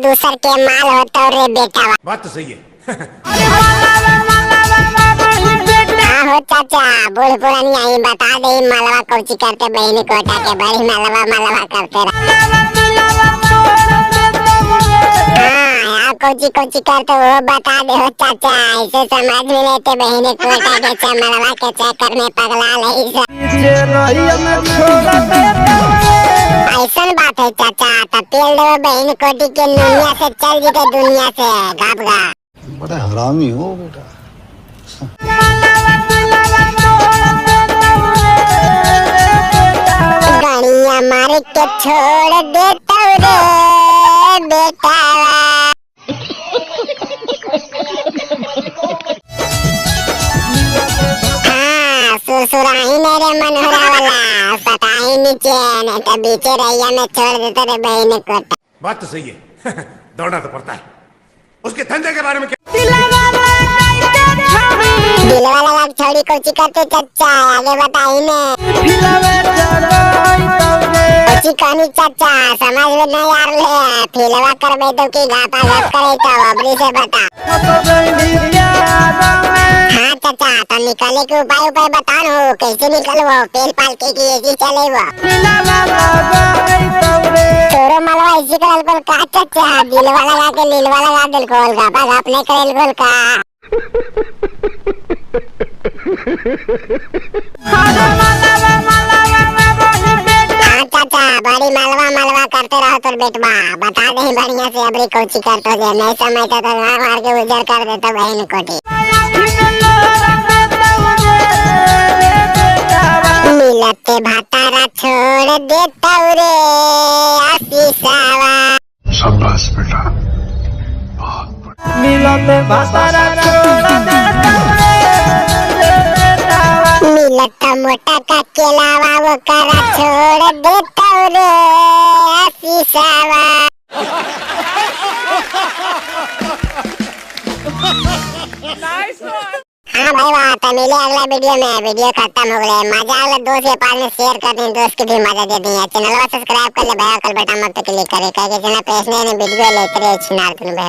दूसर के माल होता रे बेटा। बात तो सही है। हाँ हो चाचा, बूढ़ पुरानी आई बता दे मालवा कौची करते बहनी कोटा के, बड़ी मालवा मालवा करते रह। हाँ कौची कौची करते वो बता दे हो चाचा, ऐसे समझ में लेते बहनी कोटा के चमलवा के चक्कर में पगला लई। ऐसा बात है चाचा, तब तेल दो बहन कोटी के दुनिया से चल जीते दुनिया से गाप गा। बड़ा हरामी हो बेटा। गणिया मार के छोड़ देता रे बेटा। हाँ सुरसुराही मेरे मनोहरा वाला सताही नीचे, नहीं तो बीचे रैया में छोड़ देते रे बहन कोटा। बात तो सही है। दौड़ना तो पड़ता है। उसके धंधे के बारे में क्या दिलवा लगा छोड़ी कोची करते चाचा, आगे बताई ने कोची कहनी चाचा, समझ में नहीं आ रहे है। फिलवा करबे तो की घाटा घात करे तो अबरी से बता। हाँ चाचा, तो निकले के उपाय उपाय बता नो, कैसे निकलवो पेल पाल के की ऐसी चले वो तोरो मलवा ऐसी करल बोल का चाचा, दिलवा लगा के लीलवा लगा दिल कोल घापा घाप नहीं करल बोल का। हाँ चाचा, बड़ी मलवा मलवा करते रहो तोर बेटवा, बता दे बढ़िया से अबरी कोची करतो जे, नहीं समझता तो मार मार के उजर कर देता बहन कोटी। मिलते भातारा छोड़ देता रे आशीषावा। शाबाश बेटा, बहुत बढ़िया। मिलत मोटा का केलावा वो करा छोड़ देता रे आशीषावा। हाँ भाई वाह, तो मिले अगला वीडियो में। वीडियो खत्म हो गया, मजा आया दोस्त के पास में शेयर कर दें, दोस्त की भी मजा दे दें। चैनल को सब्सक्राइब कर ले भाई, कल बेटा मत क्लिक करे, कहे चैनल पे इसने वीडियो लेते रहे छिनार तुम भाई।